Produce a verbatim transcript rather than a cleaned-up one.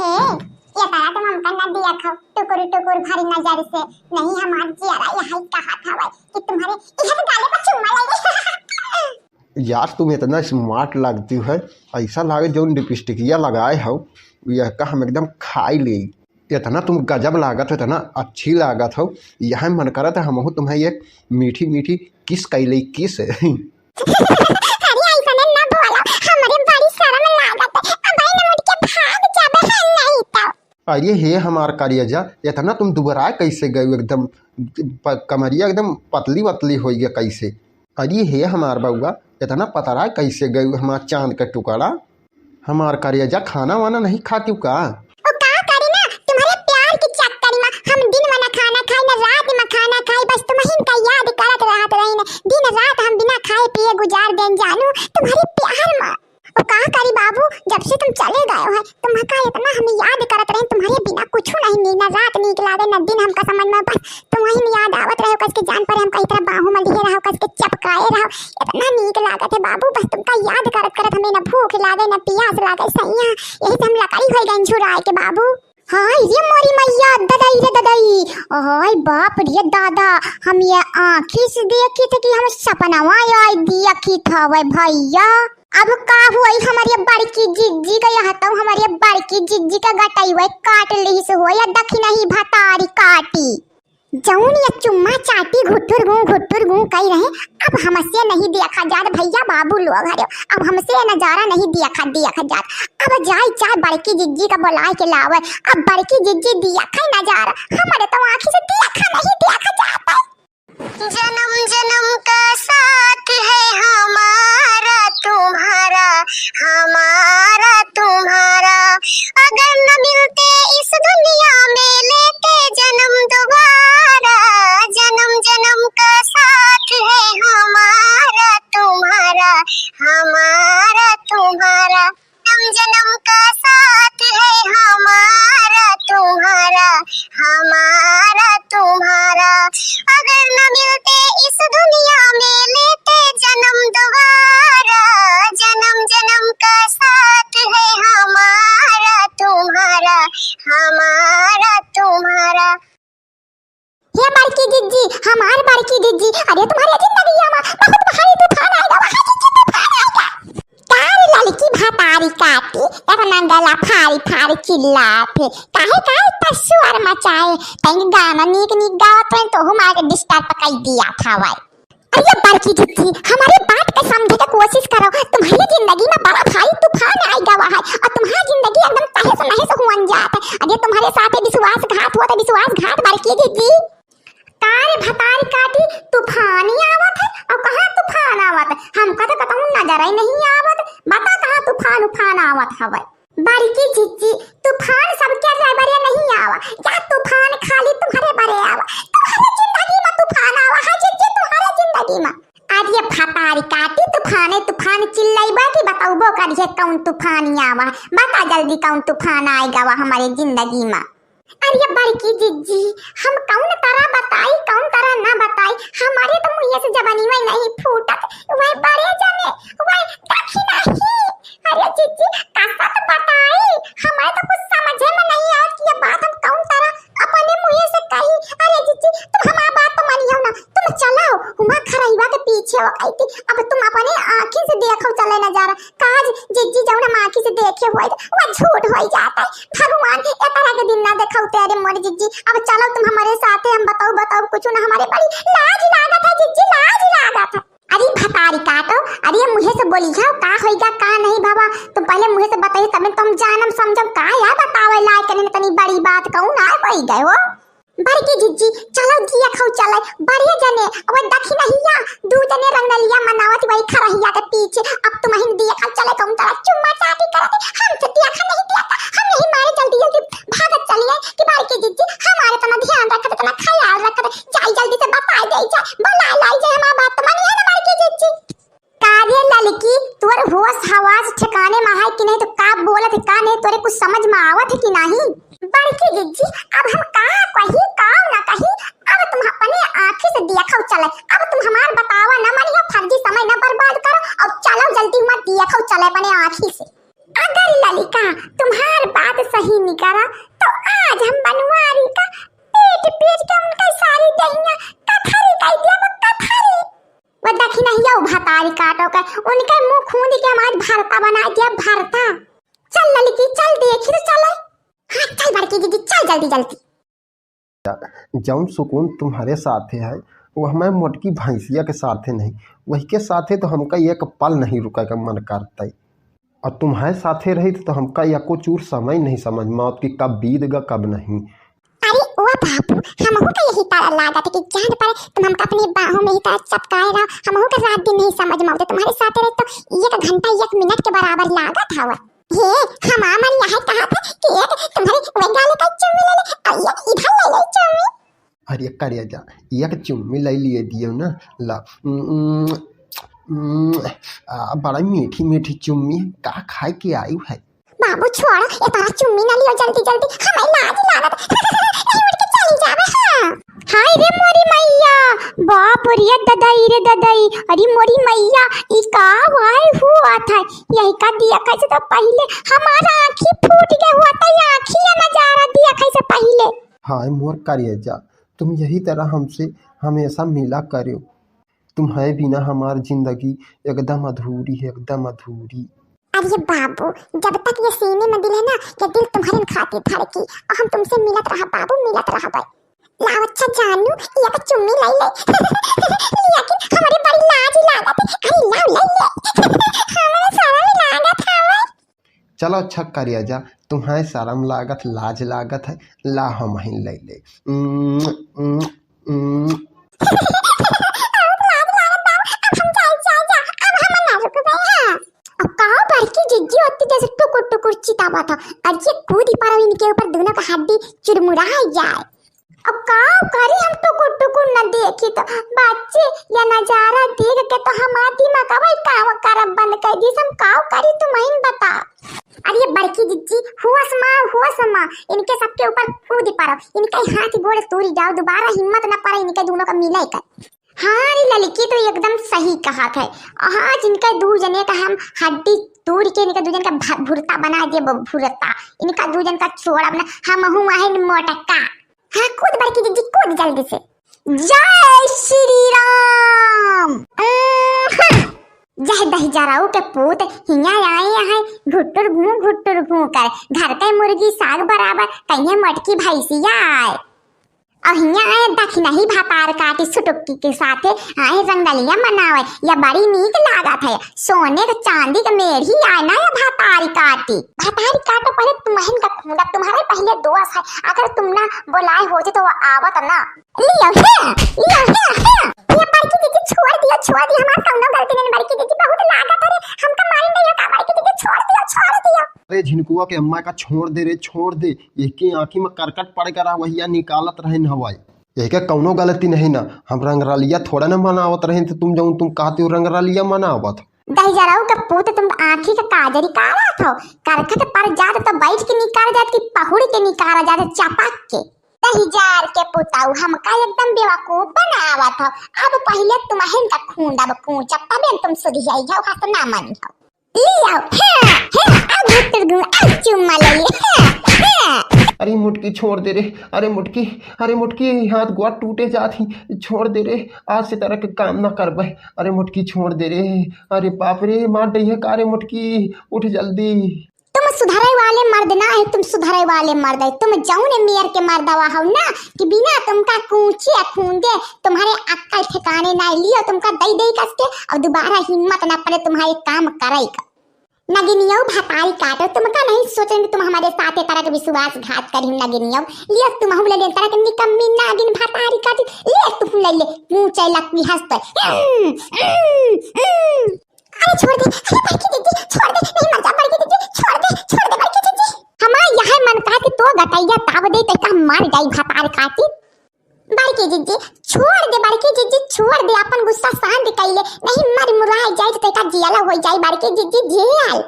ए, ये तरह तुम हमका ना दिया खाओ, टुकुर टुकुर भरी नजर से। नहीं, हमार जियरा यही कहत हवे कि तुम्हारे इहर गाले पर चुम्मा ले ले। यार, तुम इतना smart लगती है, ऐसा लागे जौन लिपस्टिकिया लगाए हो, यह का हम एकदम खाई ले। इतना तुम गजब लागत हो, इतना अच्छी लागत हो, यह मन करत है हमहू तुम्हें एक मीठी मीठी kiss कैले, kiss। अरे ऐसने ना बोलो, हमरे बड़ी शर्म लागत है। अब आई ना उठ के भाग जाबे है नहीं तो। अरे हे हमार करिया जा, इतना तुम दुबराए कैसे गए एकदम, प-, कमरिया एकदम पतली पतली हो गया कैसे? अरे हे हमार बउआ, इतना पतराए कैसे गए हमार चांद का टुकड़ा? हमार करिया जा, खाना वाना नहीं खाती का? ओ का करी ना, तुम्हारे प्यार के चक्कर में हम दिन में ना खाना खाई, ना रात में खाना खाई, बस तुम्हें का याद करत रहत रही ना। दिन रात हम बिना खाए पिए गुजार देन जानू, तुम्हारे प्यार में। ओ का करी बाबू, जब से तुम चले गए हो, तुम्हारा इतना हम याद करत रहे, तुम्हारे बिना कुछ नहीं, नी ना रात नीक लागे, ना दिन हमका समझ में, बस तुम्हें याद आवत रहे, कस के जान पर हमका इतना बाहों में लिए रहो, कस के चपकाए रहो, इतना नीक लागत है बाबू, बस तुमका याद करत करत हमें ना भूख लागे, ना पियास लागे सैया, यही से हम लकड़ी हो गए झुराए के बाबू। हाय रे मोरी मैया, ददई रे ददई, हाय बाप रे दादा, हम ये आँखी से देखी थे कि हम सपनवा आई देखी था वे भैया। अब का हुई, हमारे बड़की जिज्जी का यहाँ तो हमारे बड़की जिज्जी का गटई वे काट ली से हो या दखिनही भतारी काटी। जौन ये चुम्मा चाटी घुटुर गूं घुटुर गूं कही रहे, अब हमसे नहीं देखा जात भैया बाबू लोग हरे, अब हमसे ये नजारा नहीं देखा देखा जात। अब जाई चाहे बड़की जिज्जी का बुलाए के लावे, अब बड़की जिज्जी देखा नजारा, हमारे तो आँखी से देखा नहीं देखा जाता। जन्म जन्म का साथ है हमारा तुम्हारा, हमारा तुम्हारा। अगर न मिलते इस दुनिया में लेते जन्म दोबारा। जन्म जन्म का साथ है हमारा तुम्हारा, हमारा तुम्हारा। जन्म जन्म का साथ है हमारा तुम्हारा, हमारा तुम्हारा। अगर न मिलते इस दुनिया में लेते जन्म दोबारा। जन्म जन्म का साथ है हमारा तुम्हारा, हमारा तुम्हारा। हे बड़की जिज्जी, हमार बड़की जिज्जी, अरे तुम्हारे जिंदगी में बहुत भारी तूफान आएगा, वहाँ जिज्जी तूफान आएगा। का रे ललकी भतारी काटी, इतना गला फारी फारी चिल्लात है, काहे काहे इतना शोर मचाए, तनी गाना नीक नीक गावत रहे तो हम आके disturb कर दिया था भाई। अरे बड़की जिज्जी, हमारी बात के समझे के कोशिश करो। तुम्हारी जिंदगी में बड़ा भारी तूफान आएगा हुआ है और तुम्हारी जिंदगी एकदम तहस नहस हुअन जात है। अरे तुम्हारे साथे विश्वासघात हुआ तो विश्वासघात बड़की जिज्जी। का रे भतारी काटी, तूफान ही आवत है और कहाँ तूफान आवत है? हमका तो कतहूँ नजर ही नहीं आवत। बता कहाँ तूफान उफान आवत हवे? बड़की जिज्जी, तूफान सबके रे बरे नहीं आवा, या तूफान खाली तुम्हारे बरे आवा। तुम्हारे जिंदगी में तूफान आवा है जिज्जी, तुम्हारे जिंदगी में। अरे भतारी काटी, तूफाने तूफान चिल्लइबा कि बतउबो करिहे कौन तूफान आवा? बता जल्दी कौन तूफान आएगा वा हमारे जिंदगी में? अरे बड़की जिज्जी, हम कौन तरह बताई, कौन तरह ना बताई, हमारे तो मुँह से जबानी में नहीं फूटत, वह बड़े जने, वह दखिनही। अरे जिज्जी, कैसा तो बताई, हमारे तो कुछ समझे में नहीं आवत कि ये बात हम कौन तरह अपने मुँह से कही। अरे जिज्जी, तुम हमार बात तो मानियो ना, तुम चलो, हुआ खरैबा के पीछे हो गई थी, अब तुम अपने आँखी से देखो चले नजारा, काज जिज्जी जौन हम आँखी से देखे हुए थे, वह झूठ होई जात है। भगवान ए तरह के दिन ना देखाउते। अरे मोर जिज्जी, अब चलो तुम हमारे साथे, हम बताओ, बताओ कुछ ना, हमारे बड़ी लाज लागत है जिज्जी, लाज लागत है। अरे भतारी काटो, अरे मुँहे से बोली जाओ, का होइगा, का नहीं बाबा, तुम पहले मुँहे से बताइए, तबे तुम जानम समझम, का यार बतावे लायक नहीं, इतनी बड़ी बात कहूँ ना होई गए हो। बड़की जिज्जी, चलो दिया खाओ चले, बड़े जने, अब दखिनहिया, दू जने रंगलिया मनावत वही खरहिया के पीछे, अब तुम हिन दिया खाओ चले, कौन तरह चुम्मा चाटी करत, हमसे दिया खा नहीं दिया था, हम यही मारे जल्दी जल्दी भागत चली आई कि बड़की जिज्जी, हमारे इतना ध्यान रखत, इतना ख्याल रखत, जाई जल्दी से बताई दे जाए, बुला लाई जाए, हमारा बात तो मानी है ना बड़की जिज्जी। का रे ललकी, तोर होश हवास ठिकाने में है कि नहीं, तो का बोलत है, का नहीं, तोरे कुछ समझ में आवत है कि नहीं? बड़की जिज्जी, अब हम का कही, का ना कही, अब तुम अपने आँखी से देखो चले, अब तुम हमार बतावा ना मानियो, फर्जी समय ना बर्बाद करो, और चलो जल्दी मत देखो चले अपने आँखी से। अगर ललिका तुम्हार बात सही निकरा, तो आज हम बनवारी का पीट पीट के उनका सारी देहिया कथरी कइ दिया, वो कथरी। वो देखी नहीं, यो भतारी काटो के, उनके मुंह खूंद के हम आज भरता बनाइ दिया, भरता। चल ललकी, चल देखी तो चले। हाँ, चल बड़की दीदी, चल जल्दी जल्दी। जौन सुकून तुम्हरे साथे है, वो हमें मोटकी भैंसिया के साथे नहीं। वही के साथे तो हमका एक पल नहीं रुके के मन करतै। और तुम्हरे साथे रही तो हमका एको चूर समय नहीं समझ में आवत कि कब बीत गा, कब नहीं। अरे ओ बाबू, हमहू का यही तारा लागत है कि जान पर तुम हमका अपनी बाहों में ही तारा चपकाए रहो, हमहू का रात दिन नहीं समझ में आवत। तुम्हरे साथे रही तो एक घंटा एक मिनट के बराबर लागत हवा। हे, हमार मन यह कहा था कि एक तुम्हरे वही गाले का चुम्मी ले ले और एक इधर ले ले चुम्मी। अरे करेजा, एक चुम्मी ले लिए दियो ना, ला। उम्म, उम्म, आ, बड़ा मीठी मीठी चुम्मी, का खाए के आयु है? बाबू छोड़, ये तारा चुम्मी ना लियो जल्दी जल्दी, हमें लाज लागत। नहीं उठ के चली जावे, हाँ। हाय रे मोरी मैया, बाप रे ददई रे ददई, अरे मोरी मैया, ई का वाय हुआ था? यही का दिया कैसे तो पहले हमारा आँखी फूट गया हुआ था, ये आँखी या नजारा दिया कैसे पहले। हाय मोर करेजा, तुम यही तरह हमसे हमेशा मिला करो। तुम्हारे बिना हमार जिंदगी एकदम अधूरी है, एकदम अधूरी। अरे बाबू, जब तक ये सीने में दिल है ना, ये दिल तुम्हरे खातिर धड़की, और हम तुमसे मिलत रहा बाबू, मिलत रहा भाई। लाओ अच्छा जानू, ये एक चुम्मी ले ले। लेकिन हमारे बड़ी लाज लागत है। अरे लाओ ले ले। हमारे शर्म लागत है भाई। चलो अच्छा करेजा, तुम्हें शर्म लागत, लाज लागत है, ला हम ही ले ले। उम्म, उम्म, उम्म। अब हम जाए, जाए, जाए, अब हम ना रुकबे, हाँ। अब का बड़की जिज्जी ओत्ती देर से टुकुर टुकुर चितावा था, और ये कूदी पड़ो इनके ऊपर, दोनों का हड्डी चुरमुरा जाए। अब का करी, हम टुकुर टुकुर न देखी तो बच्चे या नजारा देख के तो हमार दिमाग अब काम करब बंद कर दी। हम का करी, तुम ही बता। अरे बड़की जिज्जी, होश मा, होश मा, इनके सबके ऊपर कूद पड़ो, इनके हाथ गोड़ तोड़ी जाओ, दोबारा हिम्मत न पड़े इनके दोनों का मिले कर। हाँ रे ललकी तो एकदम सही कहा था। हाँ, इनके दू जने का हम हड्डी तोड़ के इनके दू जन का भ-, भुरता बना दे, ब-, भुरता। इनका दू जन का छोड़ब ना, हमहू आहे मोटका। हाँ, कूद बड़की जिज्जी, कूद जल्दी से। जय श्री राम। अम्म, हाँ। जय दहिजराऊ के पूत, हियाँ आए हैं घुटुर घूँ, घुटुर घूँ कर। घर के मुर्गी साग बराबर, कहिए मोटकी भैंसिया आए। और हियाँ आए दखिनही भतार काटी सुटुक्की के साथे आए रंगलिया मनावे। या बड़ी नीक लागत है, सोने के चांदी के मेढ़ी आए ना या भतारी काटी। भतारी काटो पहले तुम्हन का खूंदा, तुम्हारे पहले दोष है, अगर तुम ना बोलाए होते तो वो आवत ना। लियो हे, लियो हे, हे। ये बड़की दीदी छोड़ दियो, छोड़ दियो, हमार कौनो गलती नहीं, बड़की दीदी बहुत लागत है रे, हमका मारी नहीं का, बड़की दीदी छोड़ दियो, छोड़ दियो। अरे झिनकुआ के अम्मा का छोड़ दे रे, छोड़ दे, एके आँखी में करकट पड़ गया रहा, वहिया निकालत रहे न हवाई। एके कौनो गलती नहीं ना, हम रंगरलिया थोड़ा ना मनावत रहे, तो तुम जौन तुम कहते हो रंगरलिया मनावत। दहिजराऊ के पूत, तुम आँखी के काजरी का रात हो, करकट पड़ जात तो बैठ के निकाल जात कि पहुड़ के निकाल जात चपक के। दहिजार के पुताऊ, हमका एकदम बेवकूफ बनावत हो। अब पहिले तुम्हन का खूंदब कूचब, तबे तुम सुधियाई जाओ, हंस ना मन हो। लियो, हे, हे, अब भुतुर गू, अब चुम्मा ले ले, हे, हे। अरे मुटकी छोड़ दे रे, अरे मुटकी, अरे मुटकी, हाथ गोड़ टूटे जात ही, छोड़ दे रे, आज से तरह के काम ना करबे। अरे मुटकी छोड़ दे रे, अरे बाप रे, मार डई है का रे मुटकी, उठ जल्दी। तुम सुधरे वाले मर्द ना है, तुम सुधरे वाले मर्द है। तुम जौने मेयर के मर्दवा हो ना कि बिना तुमका कूचे आ खूंदे तुम्हारे अक्कल ठिकाने ना लियो, तुमका दई दई कस के और दोबारा हिम्मत ना पड़े तुम्हारे काम करे का। नगिनियो भतारी काटो, तुमका नहीं सोचें कि तुम हमारे साथ ए तरह के विश्वासघात करी नगिनियो। लियो तुम हम ले ले तरह के निकम्मी नागिन भतारी काटी, ले तुम ले ले मुँह चैला की हंसते। अरे छोड़ दे, अरे बड़की दीदी, छोड़ दे, नहीं मर जा बड़की दीदी, छोड़ दे, छोड़ दे बड़की दीदी। हमार यह मन कहा कि तो गटैया ताव दे, तैका मार जाई भतार काटी। बड़की दीदी, छोड़ दे बड़की दीदी, छोड़ दे, अपन गुस्सा शांत कर ले, नहीं मर मुराए जाए तो तैका जियाला हो जाए बड़की दीदी, जियाल।